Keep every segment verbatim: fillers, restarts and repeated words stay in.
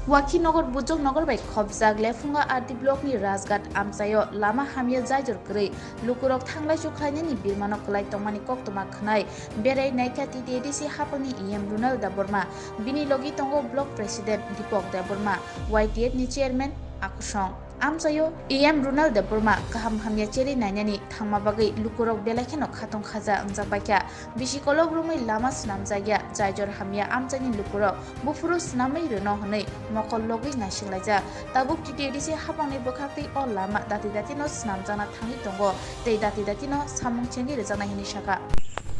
Wakhinagar Bujoknagar bai khopjak Lephunga R D block ni Rajghat amchaio lama hamya jaijor kwrwi lukurok thanglai chukhlainani birmano kwlai tongmani koktwma khwnai berai naikha T T A D C hapangni E M Runal Debbarma, bini logi tongo block president Dipok Debbarma, Y T F ni chairman Akusong. Amchaio E M Runal Debbarma kaham hamya cherwi nainani thangma bagwi lukurok belai kheno khatong khaja wngjak baikha. Bisi kolok romwi lama swnamjakya, jaijor hamya amchaini lukurok buphuru swnamwi rwno hwnwi mokol logwi naisinglaijak. Tabuk T T A D C hapangni bwkhaktwi o lama dati datino swnamjakna thangwi tongo tei dati datino samung chengwi rwjaknai hwnwi sakha.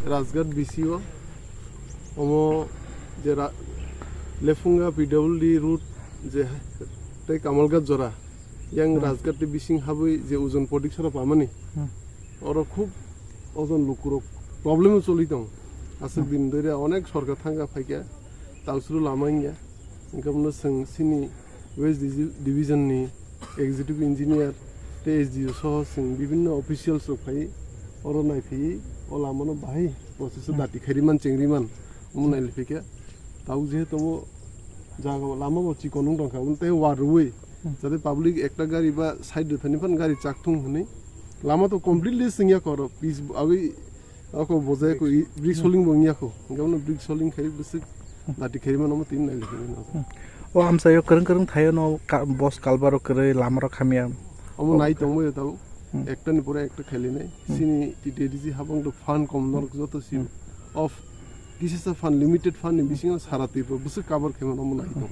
Rajghat B C O omo je ra-, Lephunga P W D route je tei Kamalghat jora yang Hmm. Rajghat tei bising habwi je Ujon Podik sora pamani. Hmm. Oro khub ojon lukurok problem o choli tong. Aswk Hmm. din dori onek sorkar thangka phaikha, tausru lama wngya. Hwnkhe bono chwng chini West Digi-, Division ni Executive Engineer tei S D O soho chwng bibinno officials rok phai oro naiphai o lama no bahai process o Hmm. dati khairi man chengri man omo Hmm. nailaiphai khe. Tabuk jehetu omo jaga o lama bo chikon wng tongkha, omo tei war rwui Hmm. jate public ekta gari ba side rwthani phan gari chak thung hwnwi lama to completely swngya koro pitch abwi ako bojai ko brick soling bo wngya ko, hwnkhe bono brick soling khai bwswk dati khairi mano omo tini nailaiphai mano. Hmm. O amchaio kwrwng kwrwng thaio no ka-, bos kalbaro kwrwi lama rok hamya. Omo nai tongbaio tabuk Hmm. ekta ni pore ekta khailainai. Hmm. Chini T T A D C hapang to fund kom norok joto si Hmm. of kisisa fund, limited fund ni bisingo sara Tripura bwswk cover khaimano omo nai tong.